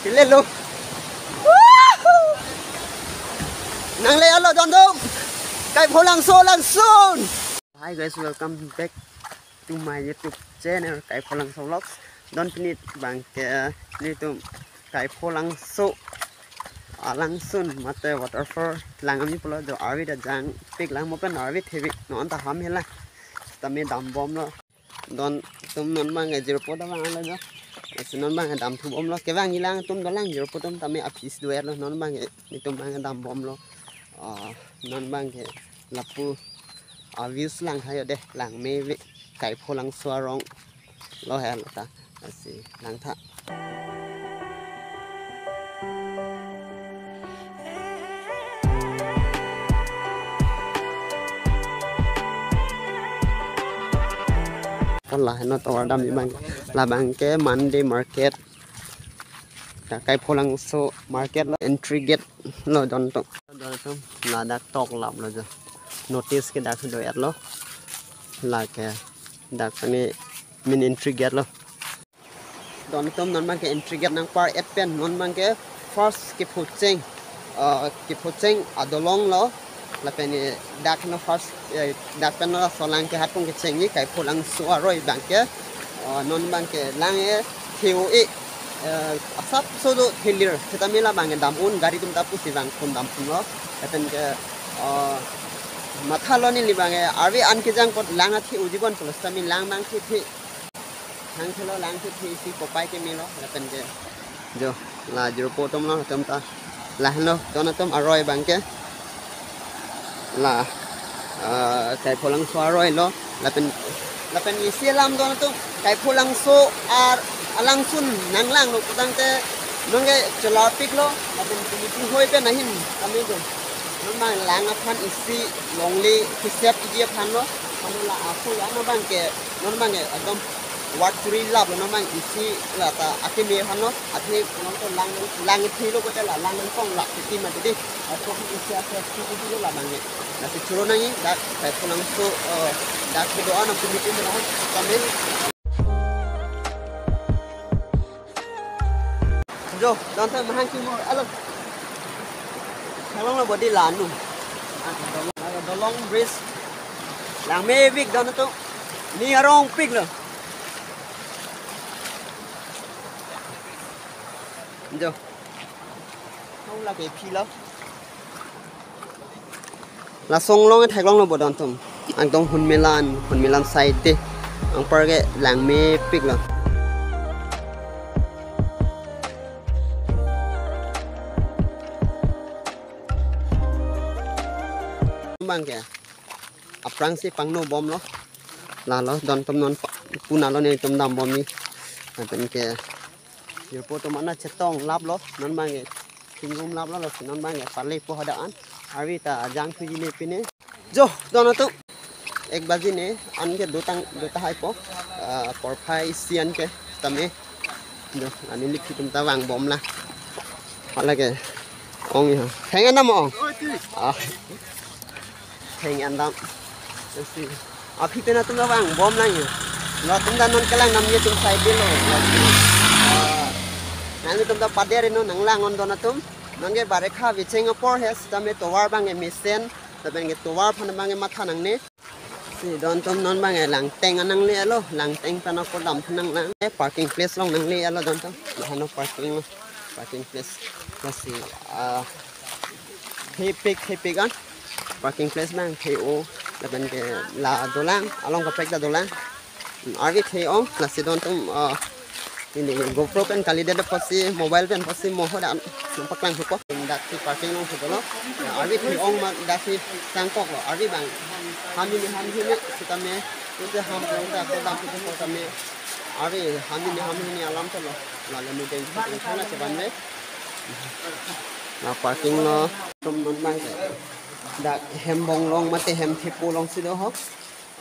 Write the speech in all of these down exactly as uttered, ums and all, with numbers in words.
Chile lo. Woohoo! Nangle-etlo don atum. Kaipholangso langsun. Hi guys, welcome back to my YouTube channel, Kaipholangso Vlogs. Don pini abangke nelitum Kaipholangso alangsun mate waterfall lang ami pulo jo, arve ta jangpik lang mo pen arve thepik non ta ham hela. Tame dambomlo. Don atum non abangke jirpo ta vanglo jo. Lasi non abangke damthubomlo. Kevang ilang atum dolang, jirpo atum tame apis do-etlo, non abangke nelitum abangke dambomlo. Ah, non abangke lapu a views lang hayo de, langmevik, Kaipholangso arong lo helo ta. Lasi langtha. Kan la heno tovar dam abang, labangke Monday market. Kaipholangso market lo, entry gate lo don atum. Don atum ladak toklaplo jo. Notice ke dak do-etlo. Lake dak pini main entry gate lo. Don atum non abangke entry gate nangpar-et pen non abangke first kephucheng, uh, kephucheng adolong lo. Lapen dak no first, eh, dak pen no laso lang ke hapung kechengji Kaipholangso aroi abangke, uh, non abangke lang-e the-o-e, uh, asapso do thelir. Sitame labangke dam-un, gari atum ta pusi vangpon damponlo. Lapen ke, uh, mathalo neli abangke arve an kejang apot lang athe-oji bon pulo sitame lang abang thethe. Hang thelo lang thethe isi kopai kemelo, lapen ke jo, la jirpo atum lo, atum ta. Lahenlo don atum aroi abangke. La, ah, Kaipholangso aroi lo, lapen, lapen isi alam don atum, Kaipholangso ar alangsun nanglanglo putangte, nonke chelarpiklo, lapen pini pu hoi pen ahin kami do. Non abang lang aphan isi longle kisep iji aphan lo, mane la ako ya non abangke, non abangke ekdom word churi laplo, non abang isi la ta akeme aphan lo, athe non to lang, lang thelo kote la lang nangkong la titi mati di. Ako isi ase titi lo labangke. Lasi choro nangji, dak Kaipholangso, eh, dak kedo-an pini pu mo kami. Jo, don atum mahang kimo, alo. Theklonglo bodi lanu. Dolong bridge. Langmevik don atum. Ni arongpiklo. Jo. Hong lake philo. Laso along theklonglo bo don atum. Ekdom hunmelan, hunmelan side te. Anparke langmepiklo. Abangke aphrangsi pangnobomlo. Lalo don atum non pa-, punalo nelitum dambomji. Lapen ke jirpo atum ana chetonglaplo, non abangke thingrum laplo, lasi non abangke palepo hadak an. Arve ta jangthuji ne pine. Jo, don atum. Ek baji ne, anke dotang, dota haipo. Ah, porphai isi anke tame. Jo, ani liphi atum ta vangbomlang. Halake ong ya. Theng an dam ong. Ah. Theng an dam. Lasi aphi pen atum ta vangbomlang ya. Latum ta non kelang namji atum side lo. Ah. Nanglitum ta pader non nanglang-on don atum. Nonke barekha vecheng apor he sitame tovar abangke mesen. Lapen ke tovar aphan abangke matha nangne. Si don atum non abangke langteng an nangle-etlo, langteng pen ako dam nanglang. Eh, parking place along nangle-etlo don atum. Lahano parking lo. Parking place. Lasi, ah, thepik, thepik an. Parking place abang the-o. Lapen ke la dolang, along kaprek ta dolang. Arve the-ong, lasi don atum, ah, ini GoPro pen kalidet apotsi, mobile pen apotsi mo hadak nangpaklang thupo. Daksi parking along thupo lo. Arve the-ong ma daksi sangkoklo. Arve abang ham hini ham hini sitame, ute ham pulong ta ako dam thupo tame. Arve ham hini ham hini alam thulo. Lalo ni deng thang na cheban le. La parking lo. Atum non abangke dak hem bong along mate hem thepo alongsi do ho.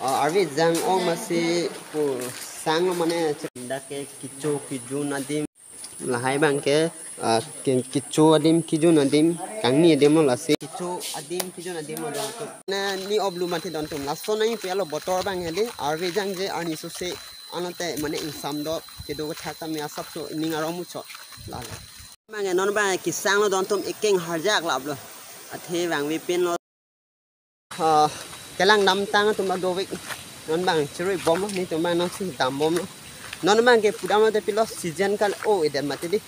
Ah, arve jang-ong masi pu sanglo mane dak ke kecho kejun adim. Lahai abangke, ah, ke-, kecho adim kejun adim kangni adim lo lasi. Kecho adim kejun adim lo don atum. Na ni oblu mati don atum. Laso nangji pu alo botor abang hedi. Arve jangje arni sose anote mane ingsam do kedo kethak tame asapso ning arong muchot. Lalo. Bang non bang kisang lo don atum, ekeng harjak lap lo. Athe bang vepin lo. Ah, kelang damtang atum adovik. Non bang chirui bom lo, netum bang non si dam bom lo. Non bang ke pudam lo te pilo season kal o eden mati di.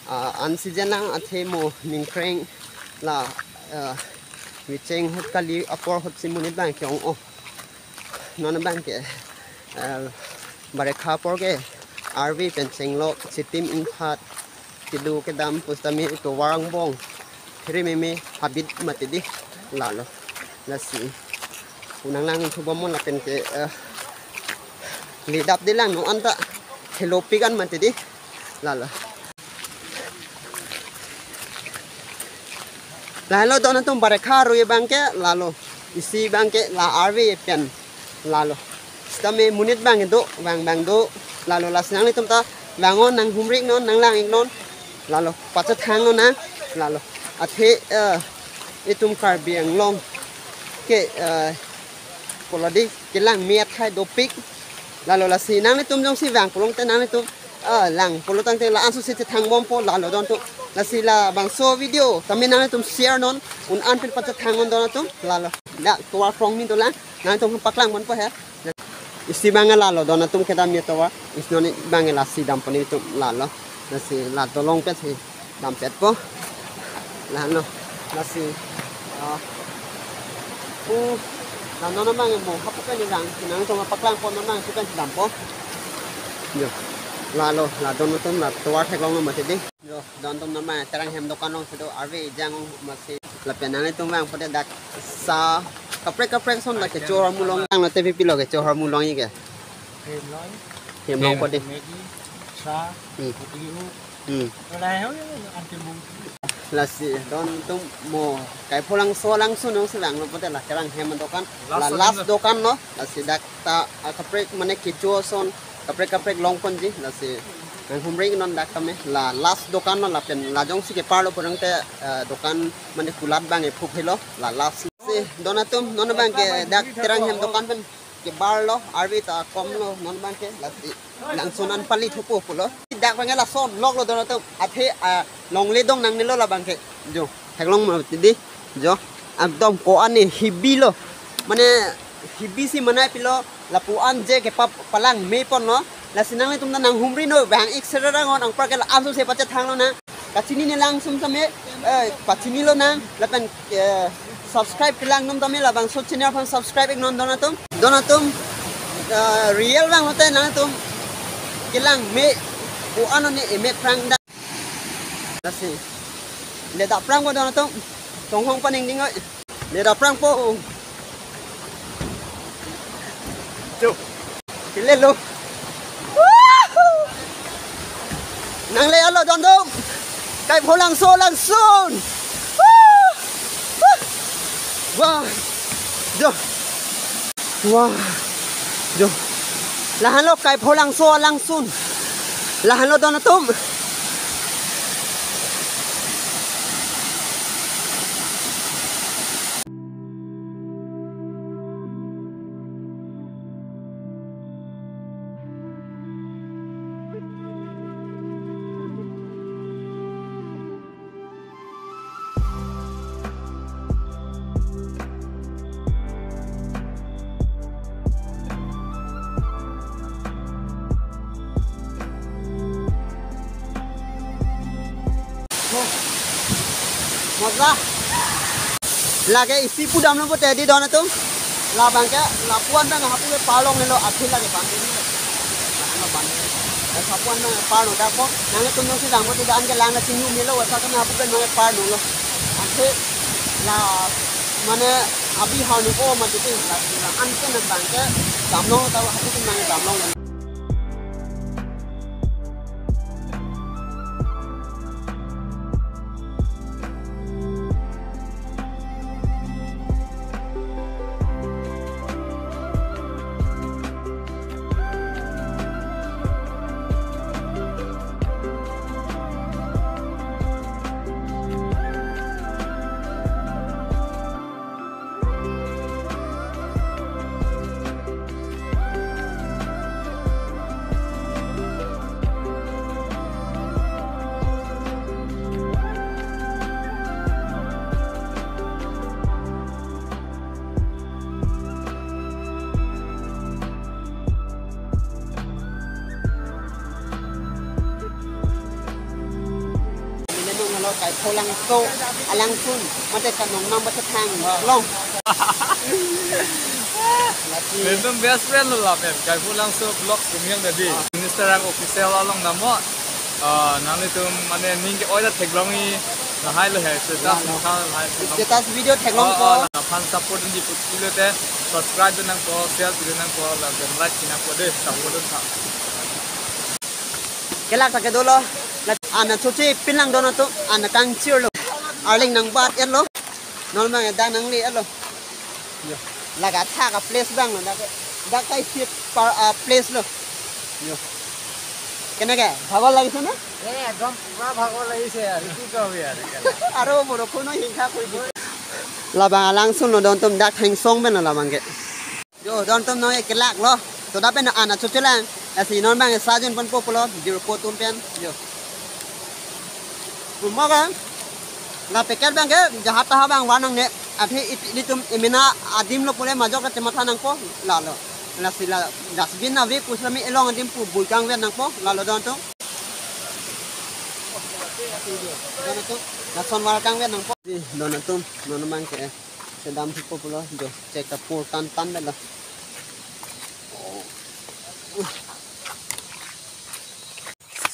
Ah, unseason lang athe mo ningkreng la, ah, vecheng ahut kali apor ahut si monit bang ke-ong o. Non bang ke, eh, barekha apor ke arve pen chenglok, chitim ingphat, kedo kedam pusitame tovar angbong, phere meme habit mati di lalo. Lasi unang lang thu bom lapen ke, eh, lidap di lang no anta helopik an mati di lalo. Lalo don atum barekha arui bang ke lalo. Isi bang ke la arve pen lalo. Sitame monit bang do, bang bang do. Lalo lasi nanglitum ta bang-o, nanghumri non, nanglang-ik non. Lalo pachethang non na. Lalo. Athe, eh, itum Karbi Anglong ke, eh, koladi kelang me athai dopik. Lalo lasi nanglitum jongsi bang pulote nanglitum, ah, lang pulo tangte la-an so si chethang bompo lalo don atum. Lasi labangso video tame nanglitum share non, un-an pil pachethang non don atum lalo. Dak tovar krong ni dolang, nanglitum paklang bompo he. Isi bang lalo don atum kedam ye tovar, isi non bang lasi dam pon itum lalo. Lasi la dolong pet si dampetpo. Lalo, lasi, ah, uh, la non bang mo hapu pen ni lang, nanglitum paklang pon non bang si pen si dampo. Yo. Lalo, la don atum la tovar theklong lo mati di. Yo, don atum non bang terang hem dokan long si do, arve jang masi. Lapen nanglitum bang pute dak sa kaprek kaprek ason dak kecho ahormu long, lang lo te pipi lo kecho ahormu long-ik ke. Hem long. Hem long pute. Maggi, sa, hmm, putihu. Hmm. Wala ho, anti bung. Lasi don atum mo Kaipholangso alangsun jongsi lang lo pute la kerang hem dokan. Last la last dokan lo. Lasi dak ta, ah, kaprek mane kecho ason, kaprek kaprek long ponji. Lasi nanghumri non dak tame. La last dokan lo lapen la jongsi kepar lo pu tangte, ah, dokan mane kulat bang ephup helo. La last. Si don atum non bang ke dak terang hem dokan pen kebar lo, arve ta kom lo, non bang ke lasi langsun an pali thupo pulo. Dak bang lason lok lo don atum, athe, ah, longle dong nangnelo labang ke. Jo, theklong mati di. Jo, ekdom ko-an ne heavy lo. Mane heavy si manai pilo, lapu-an je kepap palang me pon lo. Lasi nanglitum ta nanghumri non, bang-ik serarang on, anpar ke la-an so si pachethang lo na. Kachinine langsung same, eh, pachini lonang, lapen, eh, subscribe kelang non tame labangso channel aphan subscribe-ik non don atum. Don atum, eh, real bang lote nangtum kelang me ko-an ne emek prang da. Lasi le dap prangpo don atum. Tonghong paningding oi. Le dap prangpo. Jo. Kile lo. Nangle-et lo don atum. Kaipholangso alangsun. Wah. Jo. Wah. Jo. Lahenlo Kaipholangso alangsun. Lahenlo don atum. Moza. Lake isi pudam lo pute di don atum. Labang ke lapu-an bang hapu ke parlonglelo, aphil lake bang ke. Ano bang. Lapu-an bang parlo dak ko. Nangtum nangsi lang pute dan ke lang na chinglu melo, wasa kan hapu ke nang parlo lo. Ante la mane abi hanu ko mati tin la, la ante na bang ke damlong ta hapu ke nang damlong. Kaipholangso alangsun mate kanong nang mate thang long. Lasi. Nelitum best friend lo lapen Kaipholangso vlog sumyang tadi. Minister ang official along namo. Ah, nanglitum mane ning ke-oi ta theklongji lahai lo he, status. Ya, ya. Mukha lahai. Status video theklong. Oh, ko. Oh, aphan support dunji pu pulote subscribe dun nangpo, share dun nangpo, lapen like dun nangpo dei, support dun tha. Kelak ta kedo lo. La, an achoche pinlang don atum, an kangchir lo. Arleng nangbat-et lo. Non abang dak nangle-et lo. Yo. Laga thak a-place abang lo. Dak, dak kai si par a-place lo. Yo. Keneke? Bhagor lagise na? এ, একদম পুৰা ভাগৰ লাগিছে আৰু, কি কবি আৰু। আৰু বৰষুণো হিংসা কৰি দিয়ে। Labang alangsun lo don atum, dak thengsong pen lo labang ke. Yo, don atum, non ke kelak lo. To dak pen an achoche lang. Lasi non abang sa jun ponpo pulo, jirpo atum pen. Yo. Pumo ke, la packet abang ke, jahat taha abang var nangne, athe it-, ilitum emena adim lo pule majok ke chematha nangpo, lalo. Lasi la dustbin ave pu sami elong adim pu bui kangvet nangpo, lalo don atum. Don atum, lason var kangvet nangpo. Di, don atum, non abang ke, sedam thikpo pulo, jo, chek ta pur tan tan lo.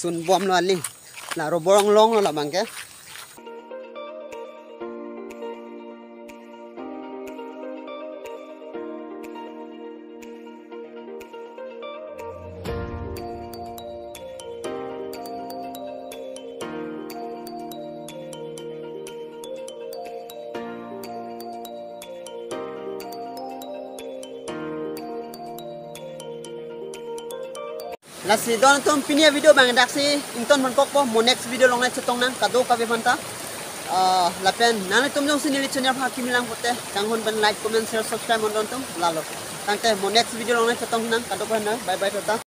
Sunbom lo ali. La roborong long lo labang ke. Lasi don atum, pini a-video abang daksi ington ponkokpo, mo next video along le chetong nang kadokave aphanta. Ah, lapen nanglitum jongsi neli channel aphan kimi lang pote kanghon pen like, comment, share, subscribe non don atum, lalo. Tangte mo next video along le chetong nang kadokave aphanta. Bye bye, tata.